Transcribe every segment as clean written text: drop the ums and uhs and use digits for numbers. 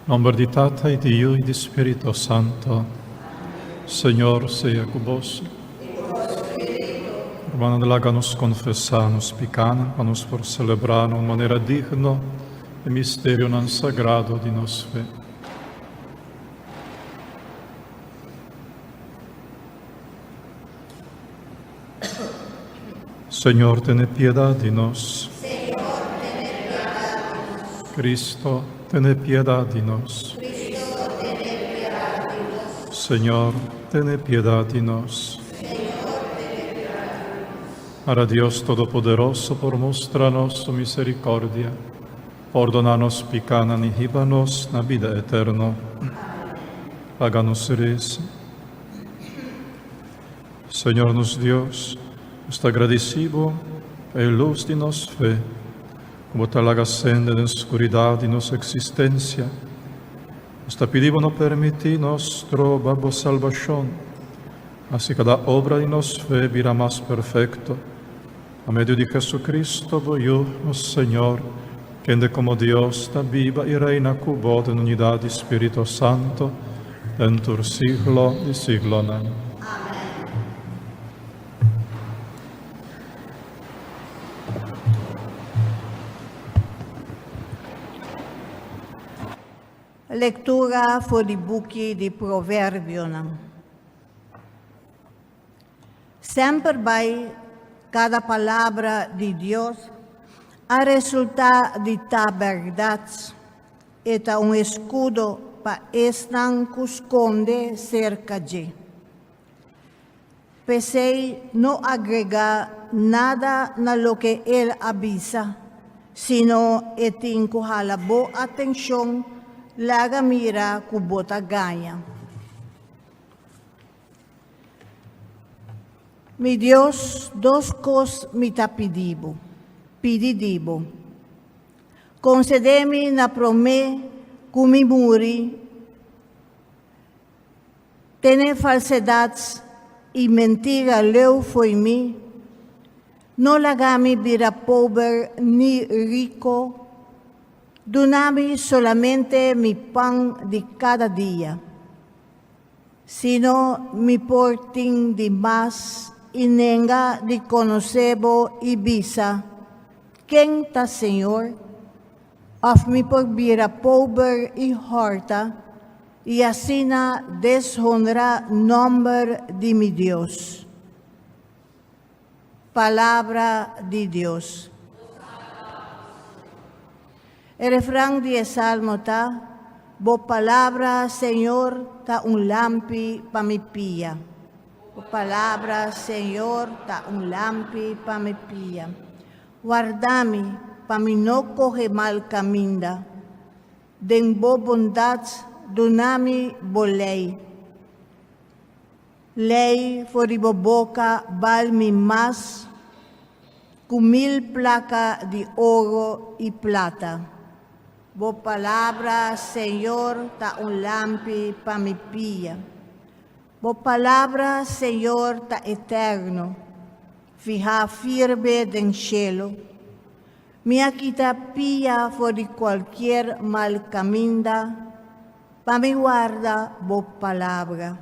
Nomber di Tata y di Yiu y di Spirito Santo. Señor sea cu boso. Hermano, laga nos confesa nos picanan pa nos por celebra na un manera digno e misterionan sagrado di nos fe. Señor, tene piedad di nos. Cristo, tene piedad di nos. Señor, tene piedad di nos. Ara Dios Todopoderoso por mustra nos su misericordia, pordona nos picanan y hiba nos na bida eterno. Laga nos reza. Señor nos Dios, nos ta gradisí Bo pa e lus di nos fe, ku Bo ta laga sende den skuridat di nos eksistensia. Nos ta pidi Bo no permití nos troba Bo salbashon, hasi kada obra di nos fe bira mas perfekto. Pa medio di Jesucristo, Bo Yu, nos Señor, kende komo Dios ta biba i reina ku Bo den unidat di Spirito Santo, den tur siglo di siglonan. Lectura for di buki di Proverbionan. Semper bai kada palabra di Dios a resultá di ta bèrdat. E ta un eskudo pa esnan ku skonde serka dje. P'esei no agregá nada na loke el a bisa, sino e tin ku hala bo atenshon laga mira ku bo ta gaña. Mi Dios, dos kos mi ta pidi bo, pidi di bo. Konsedé mi na promé ku mi muri, tene falsedat i mentira leu fo'i mi, no laga mi bira pober ni riko, duna mi solamente mi pan di kada dia. Sino mi por tin di mas i nenga di konosé bo i bisa, Ken ta Señor? Òf mi por bira pober i hòrta i asina deshonrá nòmber di mi Dios. Palabra di Dios. E refran di e salmo ta, Bo palabra, Señor, ta un lampi pa mi pia. Bo palabra, Señor, ta un lampi pa mi pia. Warda mi pa mi no kohe mal kaminda. Den bo bondat duna mi bo lei. Lei for di bo boka bal mi mas ku mil plaka di oro i plata. Bo palabra, Señor, ta un lampi pa mi pia. Bo palabra, Señor, ta eterno, fihá firme den shelu. Mi a kita pia for di kualkier mal kaminda, Pa mi warda bo palabra.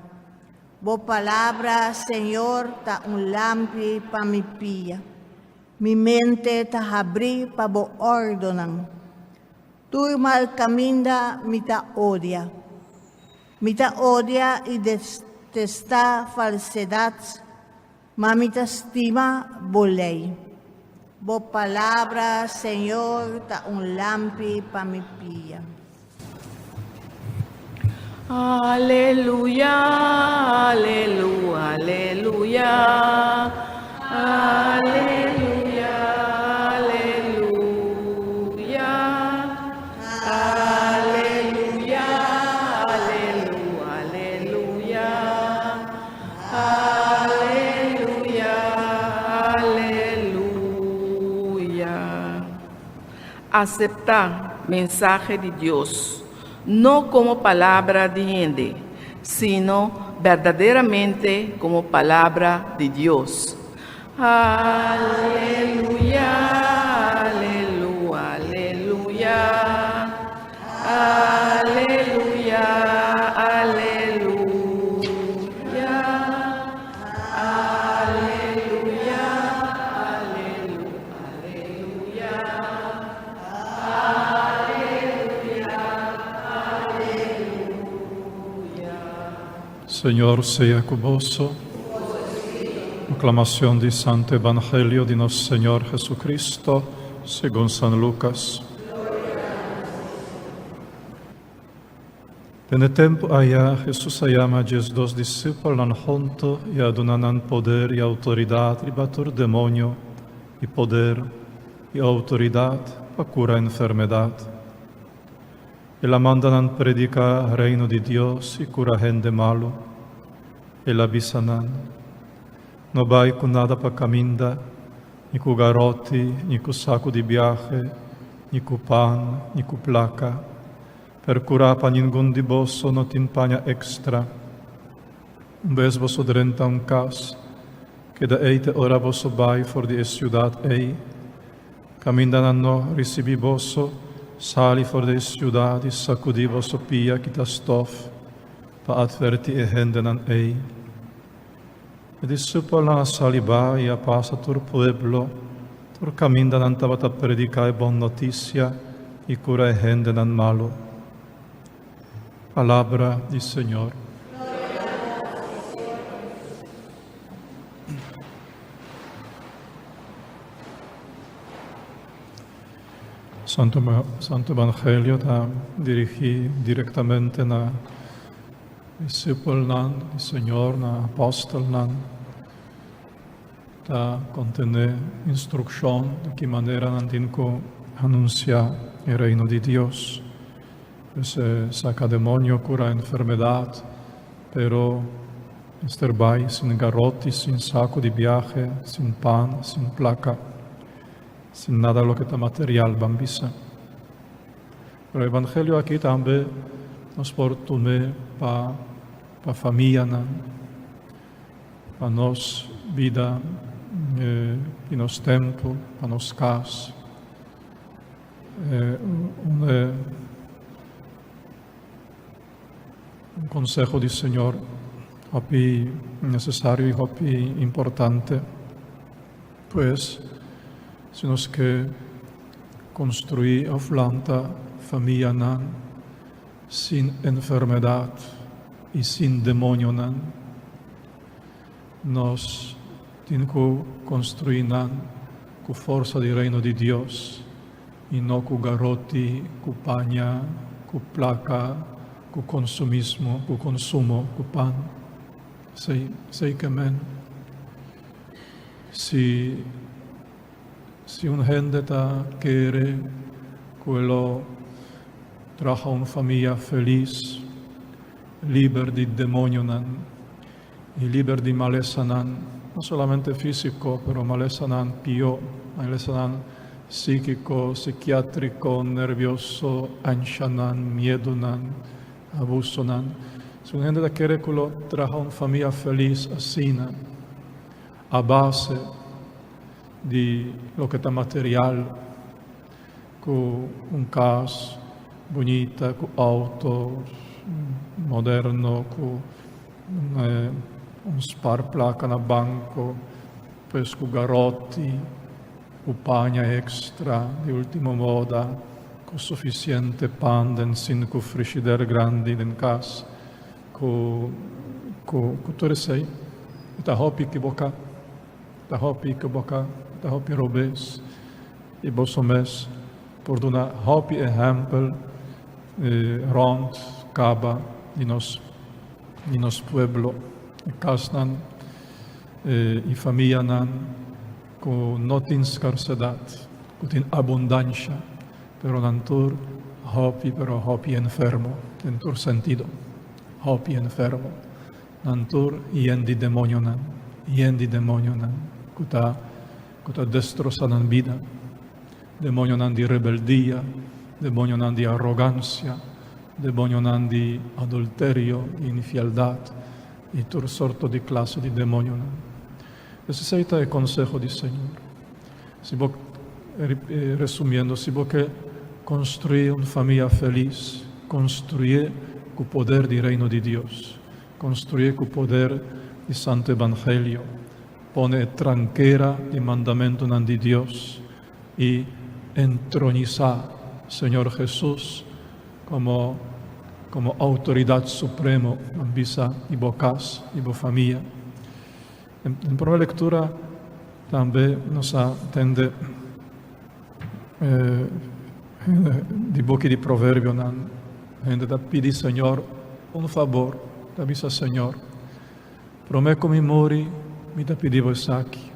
Bo palabra, Señor, ta un lampi pa mi pia. Mi mente ta habrí pa bo òrdonan. Tur mal kaminda mi ta odia. Mi ta odia i detestá falsedat, ma mi ta stima bo lei. Bo palabra, Señor, ta un lampi pa mi pia. Aleluya, alelu, aleluya, aleluya, aleluya, aleluya, alelu, aleluya, aleluya, aleluya. Aseptá mensahe di Dios, no komo palabra di hende, sino berdaderamente komo palabra di Dios. Aleluya, alelu, aleluya, aleluya. Señor sea ku boso. Proclamación di Santo Evangelio di nos Señor Jesucristo, segun San Lucas. Den e tempu aya, Jesus a yama 12 disipelnan hunto i a duna nan poder i outoridat riba tur demoño i poder i outoridat pa kura enfermedat. El a manda nan prediká Reino di Dios i kura hende malu. El a bisa nan, No bai ku nada pa kaminda, ni ku garoti, ni ku saku di biahe, ni ku pan, ni ku plaka. Perkurá pa ningun di boso no tin paña ekstra. Un bes boso drenta un kas, keda ei te ora boso bai for di e siudat ei. Kaminda nan no risibí boso, sali for di e siudat i sakudí boso pia kita stòf pa atvertí e hendenan ei. E disipelnan a sali bai i a pasa tur pueblo, tur kaminda nan tabata prediká e bon notisia i kura e hendenan malu. Palabra di Señor. Santo, Santo Evangelio ta dirigí direktamente na disipelnan di Señor, na apòstelnan. Ta kontené instrukshon di ki manera nan tin ku anunsiá e Reino di Dios. Pues saka demonio, kura enfermedat, pero mester bai sin garoti, sin saku di biahe, sin pan, sin plaka, sin nada loke ta material, ban bisa. Pero e evangelio aki tambe nos por tum'é pa pa famianan, pa nos bida di nos tempu, pa nos kas. Un un conseho di Señor hopi necesario y hopi importante. Pues, si nos ke construi of lanta famianan sin enfermedad y sin demonionan, nos tin cu construi nan cu forsa di Reino di Dios y no cu garoti, cu paña, cu placa, cu consumismo, cu consumo, cu pan. Esey, esey ke men. Si, si un hende ta kere cu e lo traha un famia feliz, liber di demonionan y liber di malesanan, no solamente fisico, pero malesanan pio, malesanan psikico, psikiatrico, nervioso, anshanan, miedonan, abusonan. Si un hende ta kere cu lo traha un famia feliz asina, a base di loke ta material, cu un cas bunita, cu auto moderno, cu un spar placa na banco, pues cu garoti, cu paña extra di ultimo moda, cu suficiente pan den cinco frishider grandi den cas, cu cu cu tur esey, e ta hopi ekiboca, ta hopi ekiboca, ta hopi robes. I boso mes por duna hopi ehèmpel rònt kaba di nos di nos pueblo, e kasnan i famianan ku no tin skarsedat, ku tin abundansha, pero nan tur hopi pero hopi enfermo den tur sentido, hopi enfermo. Nan tur yen di demonionan, yen di demonionan ku ta ku ta destrosá nan bida, demonionan di rebeldia, demonionan di arogansia, demonionan di adulterio, di infieldat i tur sorto di klase di demonionan. Pues esei ta e konseho di Señor. Si bo, resumiendo, si bo ke konstruí un famia felis, konstruyé ku poder di Reino di Dios, konstruyé ku poder di Santo Evangelio. Pone e trankera di mandamentunan di Dios i entronisá Señor Jesus komo komo outoridat supremo, ban bisa, di bo kas, di bo famia. Den prome lektura tambe nos a tende di buki di Proverbionan, hende ta pidi Señor un fabor, ta bisa Señor, prome ku mi muri mi ta pidi bo esaki,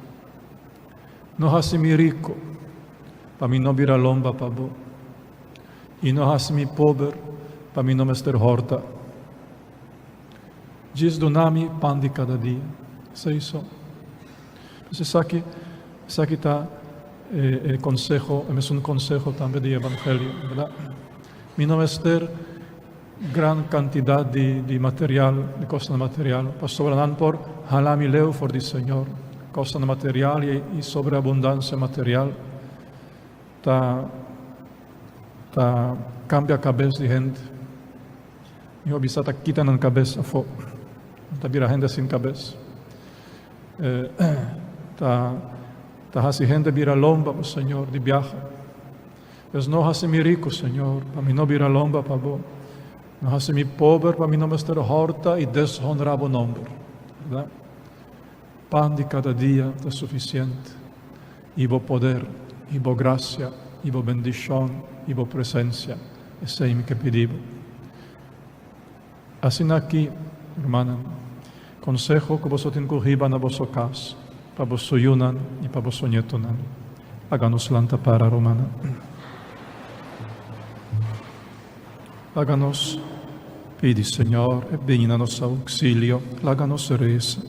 no hasi mi riku pa mi no bira lomba pa bo, i no hasi mi pober pa mi no mester hòrta. Djis duna mi pan di kada dia. Esei so. Pues esaki, esaki ta e, e konseho, e mesun konseho tambe di Evangelio, berdad? Mi no mester gran kantidat di, di material, di kosnan material, pasobra nan por hala mi leu for di Señor. Kosnan material i, i sobreabundansia material ta, ta kambia kabes di hende. Mi a bisa ta kita nan kabes afó. Ta bira hende sin kabes. Ta ta hasi hende bira lomba pa Señor di biaha. Pues no hasi mi riku, Señor, pa mi no bira lomba pa bo. No hasi mi pober pa mi no mester hòrta i deshonrá bo nòmber. Bèrdat? Pan di kada dia ta sufisiente. I bo poder, i bo grasia, i bo bendishon, i bo presensia. Esei mi ke pidi bo. Asina aki, rumannan, konseho ku boso tin ku hiba na boso kas, pa boso yunan i pa boso ñetunan. Laga nos lanta para, rumannan. Laga nos pidi Señor e bini na nos ouksilio. Laga nos resa.